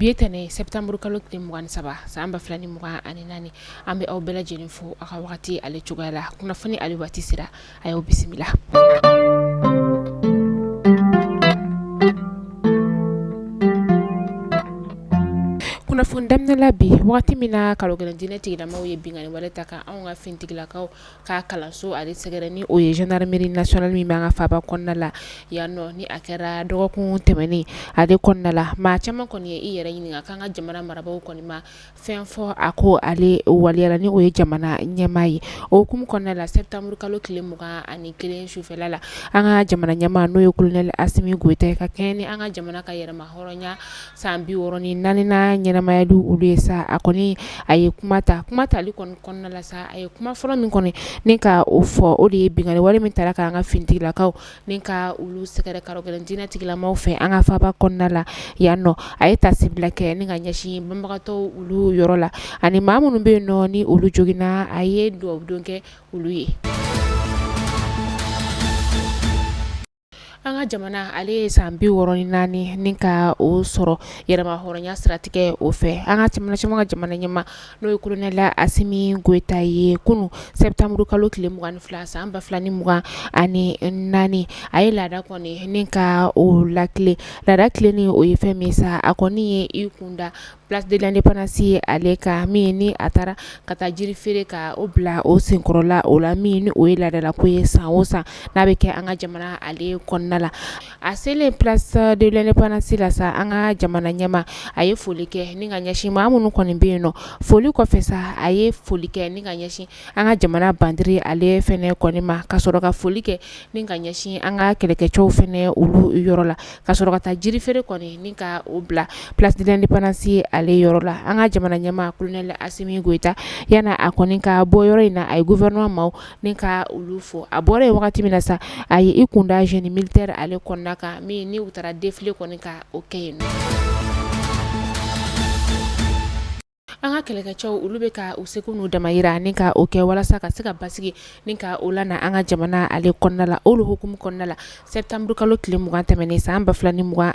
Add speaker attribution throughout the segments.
Speaker 1: Bi ye tɛnɛn septembre kalo tile 23 san 2024, an bɛ aw bɛɛ lajɛlen fo aw ka wagati ale cogoya la, kunnafoni ale waati sera, a y'aw bisimila. Kunnafoni daminɛ la bi waati min na karogɛlɛn diinɛ tigilamaw ye binkanni wale ta ka anw ka finitigilakaw ka kalanso ale sɛgɛrɛ ni o ye gendarmerie nationale min b'an ka faaba kɔnɔna la yan nɔ, ni a kɛra dɔgɔkun tɛmɛnen ale kɔnɔna la, maa caman kɔni ye i yɛrɛ ɲininka k'an ka jamana marabaaw kɔni ma fɛn fɔ a ko ale waleya la, ni o ye jamana ɲɛmaa ye. O hukumu kɔnɔna la, septembre kalo tile 21 sufɛla la, an ka jamana ɲɛmaa n'o ye colonel Asimi Goyita ye, ka kɛɲɛ ni an ka jamana ka yɛrɛmahɔrɔnya san 64nan ɲɛnamayali olu ye sa, a kɔni a ye kuma ta, kuma tali kɔni kɔnɔna la sa, a ye kuma fɔlɔ min kɔni ni ka o fɔ, o de ye binkanni wale min tara k'an ka finitigilakaw ni ka olu sɛgɛrɛ karogɛlɛn diinɛ tigilamaw fɛ an ka faaba kɔnɔna la yan nɔ. A ye taasibila kɛ ni ka ɲɛsin banbagatɔw olu yɔrɔ la, ani maa minnu bɛ yen nɔ ni olu joginna, a ye dugawudon kɛ olu ye. An ka jamana ale ye san 64 ni ka o sɔrɔ yɛrɛmahɔrɔnya siratigɛ o fɛ. An ka jamana caman ka jamana ɲɛmaa n'o ye colonel Asimi Goyita ye, kunun septembre kalo tile 22 san 2024, a ye laada kɔni ni ka o latilen. Laada tilennen o ye fɛn min sa, a kɔni ye i kunda Place de l'indépendance ye ale kan, min ni a taara ka taa jiri feere ka o bila o senkɔrɔla o la, min ni o ye laadalako ye san o san n'a bɛ kɛ an ka jamana ale kɔnɔna la. A selen place de l'indépendance la sa, an ka jamana ɲɛmaa a ye foli kɛ ni ka ɲɛsin maa minnu kɔni bɛ yen nɔ. Foli kɔfɛ sa, a ye foli kɛ ni ka ɲɛsin an ka jamana bandiri ale fɛnɛ kɔni ma, ka sɔrɔ ka foli kɛ ni ka ɲɛsin an ka kɛlɛkɛcɛw fɛnɛ olu yɔrɔ la, ka sɔrɔ ka taa jiri feere kɔni ni ka o bila place de l'indépendance ale yɔrɔ la. An ka jamana ɲɛmaa colonel Asimi Goyita, yanni a kɔni ka bɔ yɔrɔ in na, a ye gouvernement maaw ni ka olu fo. A bɔra yen wagati min na sa, a ye i kunda génie militaire ale kɔnɔna kan, min ni u taara défilé kɔni ka o kɛ yen. An ka kɛlɛkɛcɛw olu bɛ ka u seko n'u damayira ni ka o kɛ walasa ka se ka basigi ni ka o lana an ka jamana ale kɔnɔna la. Olu hukumu kɔnɔna la, septembre kalo tile 20 tɛmɛnen san 2024,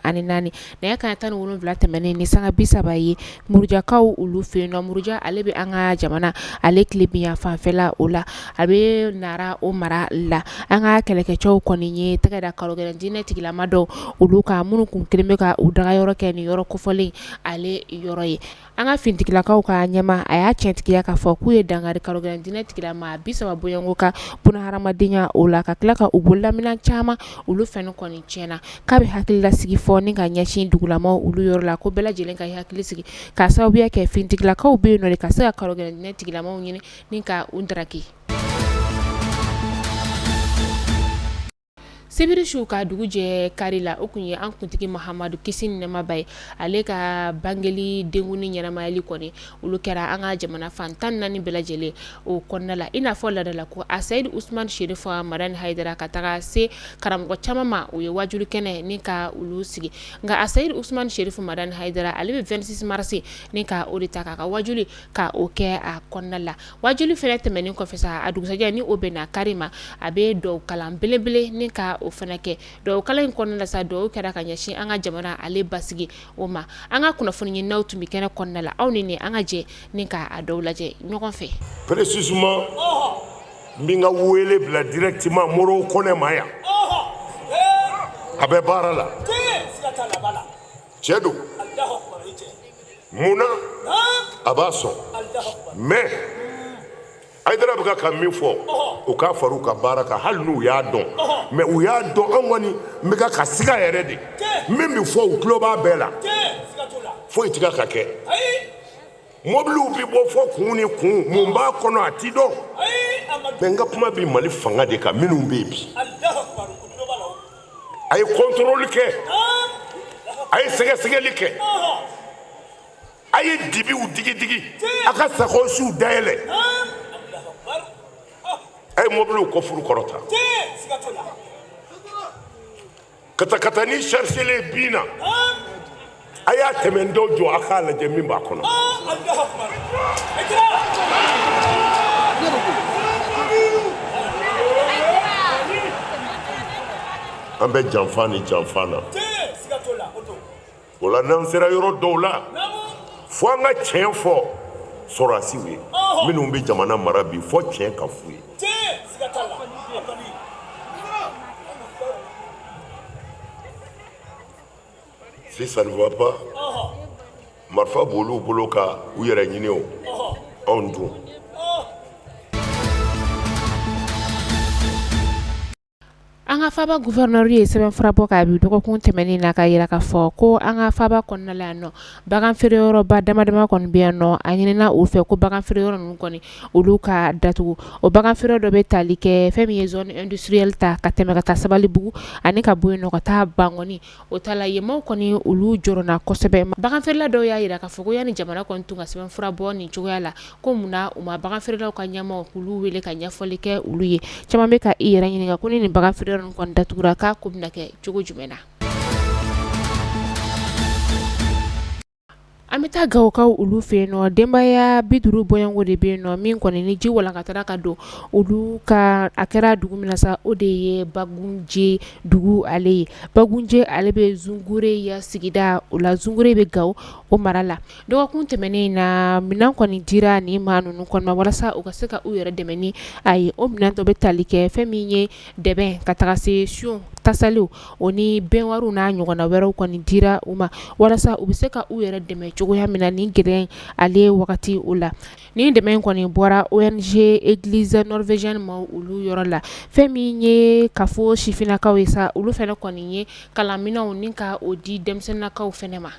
Speaker 1: nɛgɛ kanɲɛ 17 tɛmɛnen ni sanga 30 ye, Murujakaw olu fɛ yen nɔ. Muruja ale bɛ an ka jamana ale tilebin fanfɛla o la, a bɛ Nara o mara la. An ka kɛlɛkɛcɛw kɔni ye tɛgɛ da karogɛlɛn diinɛ tigilama dɔw olu kan, minnu kun kelen bɛ ka u dagayɔrɔ kɛ nin yɔrɔ kofɔlen ale yɔrɔ ye. An ka finitigilakaw ka ɲɛmaa a y'a tiɲɛtigiya k'a fɔ k'u ye dankari karogɛlɛn diinɛ tigilama 30 bɔɲɔgɔnko ka bunahadamadenya o la, ka tila ka u bololaminɛn caman olu fɛnɛ kɔni tiɲɛna. K'a bɛ hakililasigi fɔ ni ka ɲɛsin dugulamaw olu yɔrɔ la, ko bɛɛ lajɛlen ka hakili sigi, k'a sababuya kɛ finitigilakaw bɛ yen nɔ de ka se ka karogɛlɛn diinɛ tigilamaw ɲini ni ka u daraki. Sibiri su ka dugu jɛ kari la, o tun ye an kuntigi Mahamadu kisi ni nɛɛma b'a ye, ale ka bangeli denkundi ɲɛnamayali kɔni olu kɛra an ka jamana fan 14 bɛɛ lajɛlen o kɔnɔna la. I n'a fɔ laadala ko Aseyidi Usumani Serifu Madani Hayidara ka taga se karamɔgɔ caman ma, u ye wajuli kɛnɛ ni ka olu sigi. Nka Aseyidi Usumani Serifu Madani Hayidara ale bɛ 26 mars ni ka o de ta k'a ka wajuli ka o kɛ a kɔnɔna la. Wajuli fɛnɛ tɛmɛnen kɔfɛ sa, a dugusajɛ ni o bɛnna kari ma, a bɛ dugawu kalan belebele ni ka o fana kɛ. Dugawu kalan in kɔnɔna la sa, dugawu kɛra ka ɲɛsin an ka jamana ale basigi o ma. An ka kunnafoni ɲininaw tun bɛ kɛnɛ kɔnɔna la, aw ni ne an ka jɛ ni ka a dɔw lajɛ ɲɔgɔn fɛ.
Speaker 2: Précisément n bɛ n ka wele bila directement Moro Kɔnɛ ma yan, a bɛ baara la, cɛ don. Mun na a b'a sɔn? Mais Hayidara bɛ ka min fɔ, u k'a fara u ka baara kan, hali n'u y'a dɔn. Mais u y'a dɔn, an kɔni n bɛ ka siga yɛrɛ de. Min bɛ fɔ, u tulo b'a bɛɛ la, foyi tɛ ka kɛ. Mobiliw bɛ bɔ fɔ kun ni kun, mun b'a kɔnɔ, a ti dɔn. Mais n ka kuma bɛ Mali fanga de kan, minnu bɛ yen bi. A ye contrôle kɛ, a ye sɛgɛsɛgɛli kɛ, a ye dibiw digidigi, a ka sakɔsiw dayɛlɛ, a ye mobiliw kɔfuru kɔrɔta, katakatani chargelen bin na, a y'a tɛmɛntɔ jɔ, a k'a lajɛ min b'a kɔnɔ. An bɛ janfa ni janfa na. O la, n'an sera yɔrɔ dɔw la, Fo an ka tiɲɛ fɔ sɔrɔdasiw ye minnu bɛ jamana mara bi, fo tiɲɛ ka f'u ye. Si ça ne va pas, marifa b'olu bolo ka u yɛrɛ ɲini o, anw dun?
Speaker 1: An ka faaba gouverneur ye sɛbɛnfura bɔ kabi dɔgɔkun tɛmɛnen na k'a jira k'a fɔ ko an ka faaba kɔnɔna la yan nɔ, bagan feereyɔrɔba dama dama kɔni bɛ yan nɔ. A ɲinina u fɛ ko bagan feereyɔrɔ ninnu kɔni, olu ka datugu. O bagan feere dɔ bɛ tali kɛ fɛn min ye zone industrielle ta ka tɛmɛ ka taa Sabalibugu ani ka bɔ yen nɔ ka taa Bankɔni. O ta la, yen maaw kɔni olu jɔrɔna kosɛbɛ. Bagan feerela dɔw y'a jira k'a fɔ ko yanni jamana kɔni tun ka sɛbɛnfura bɔ nin cogoya la, ko munna u ma bagan feerelaw ka ɲɛmaaw k'olu wele ka ɲɛfɔli kɛ olu ye. Caman bɛ ka i yɛrɛ ɲininka ko ni nin bagan feere ninnu kɔni datugura, k'a ko bɛna kɛ cogo jumɛn na? An bɛ taa Gawokaw olu fɛ yen nɔ. Denbaya 50 bɔɲɔgɔnko de bɛ yen nɔ min kɔni ni ji walankatara ka don olu ka. A kɛra dugu min na sa, o de ye Bagunje dugu ale ye. Bagunje ale bɛ Zungure ya sigida o la. Zungure bɛ Gawo o mara la. Dɔgɔkun tɛmɛnen in na, minɛn kɔni dira nin maa ninnu kɔni ma walasa u ka se ka u yɛrɛ dɛmɛ ni a ye. O minɛn dɔ bɛ tali kɛ fɛn min ye dɛbɛn ka taga se siyon tasaliw o ni bɛnwariw n'a ɲɔgɔnna wɛrɛw kɔni dira u ma walasa u bɛ se ka u yɛrɛ dɛmɛ cogoya min na nin gɛlɛya ale wagati o la. Nin dɛmɛ kɔni bɔra ONG Église Norvégienne maaw olu yɔrɔ la. Fɛn min ye kafo sifinnakaw ye sa, olu fana kɔni ye kalanminɛnw ni ka o di denmisɛnninnakaw fana ma.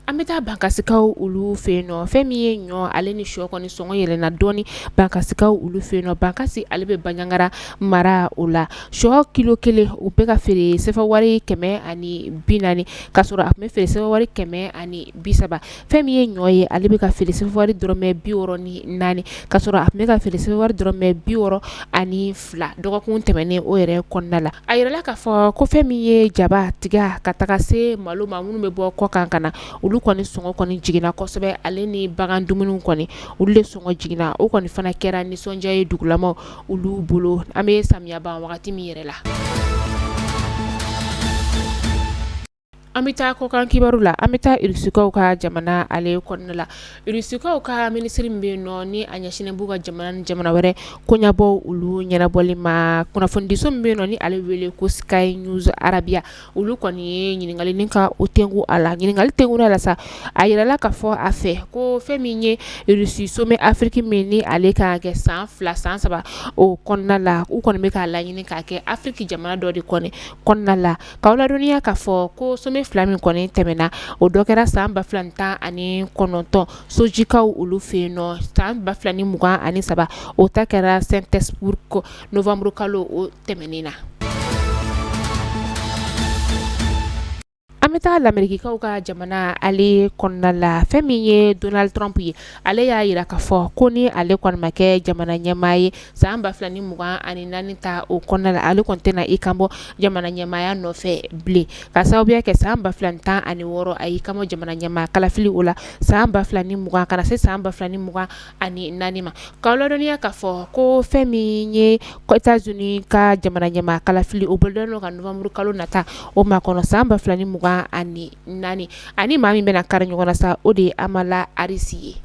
Speaker 1: An bɛ taa Bankasikaw olu fɛ yen nɔ. Fɛn min ye ɲɔ ale ni shɔ kɔni sɔngɔ yɛlɛnna dɔɔni Bankasikaw olu fɛ yen nɔ. Bankasi ale bɛ Banjagara mara o la. Shɔ kilo kelen u bɛ ka feere sefa wari 140, ka sɔrɔ a tun bɛ feere sefa wari 130. Fɛn min ye ɲɔ ye, ale bɛ ka feere sefa wari dɔrɔmɛ 64, ka sɔrɔ a tun bɛ ka feere sefa wari dɔrɔmɛ 62 dɔgɔkun tɛmɛnen o yɛrɛ kɔnɔna la. A yirala k'a fɔ ko fɛn min ye jaba, tiga ka taga se malo ma minnu bɛ bɔ kɔkan ka na, olu kɔni sɔngɔ kɔni jiginna kosɛbɛ. Ale ni bagan dumuniw kɔni, olu de sɔngɔ jiginna. O kɔni fana kɛra nisɔndiya ye dugulamaw olu bolo, an bɛ samiya ban wagati min yɛrɛ la. An bɛ taa kɔkan kibaru la. An bɛ taa Irisikaw ka jamana ale kɔnɔna la. Irisikaw ka minisiri min bɛ yen nɔ ni a ɲɛsinnen b'u ka jamana ni jamana wɛrɛ koɲɛbɔ olu ɲɛnabɔli ma, kunnafonidiso min bɛ yen nɔ ni ale wele ko Sky News Arabia, olu kɔni ye ɲininkali ni ka o tengu a la. Ɲininkali tenguna la sa, a yirala k'a fɔ a fɛ ko fɛn min ye Irisi sommet Afiriki min ni ale ka kɛ san 2 san 3 o kɔnɔna la, u kɔni bɛ k'a laɲini k'a kɛ Afiriki jamana dɔ de kɔni kɔnɔna la. K'aw ladɔnniya k'a fɔ ko sommet fila min kɔni tɛmɛna, o dɔ kɛra san 2019 Sotchikaw olu fɛ yen nɔ. San 2023, o ta kɛra Saint-Pétersbourg novembre kalo o tɛmɛnen na. An bɛ taa Lamerikikaw ka jamana ale kɔnɔna la. Fɛn min ye Donald Trump ye, ale y'a jira k'a fɔ ko ni ale kɔni ma kɛ jamana ɲɛmaa ye san 2024 ta o kɔnɔna la, ale kɔni tɛna i kanbɔ jamana ɲɛmaaya nɔfɛ bilen, ka sababuya kɛ san 2016 a y'i kanbɔ jamana ɲɛmaa kalafili o la, san 2020 ka na se san 2024 ma. K'aw ladɔnniya k'a fɔ ko fɛn min ye États-Unis ka jamana ɲɛmaa kalafili, o bolodalen don ka novembre kalo nata o makɔnɔ san 2024, ani maa min bɛna kari ɲɔgɔn na sa, o de ye Kamala Harris ye.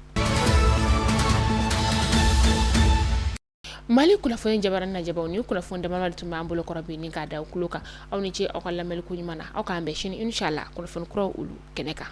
Speaker 1: Mali kunnafoni jabaranin lajɛbaaw, ni kunnafoni dama de tun b'an bolo kɔrɔ bi ni k'a da aw tulo kan. Aw ni ce aw ka lamɛnni ko ɲuman na. Aw k'an bɛn sini inshallah kunnafoni kuraw olu kɛnɛ kan.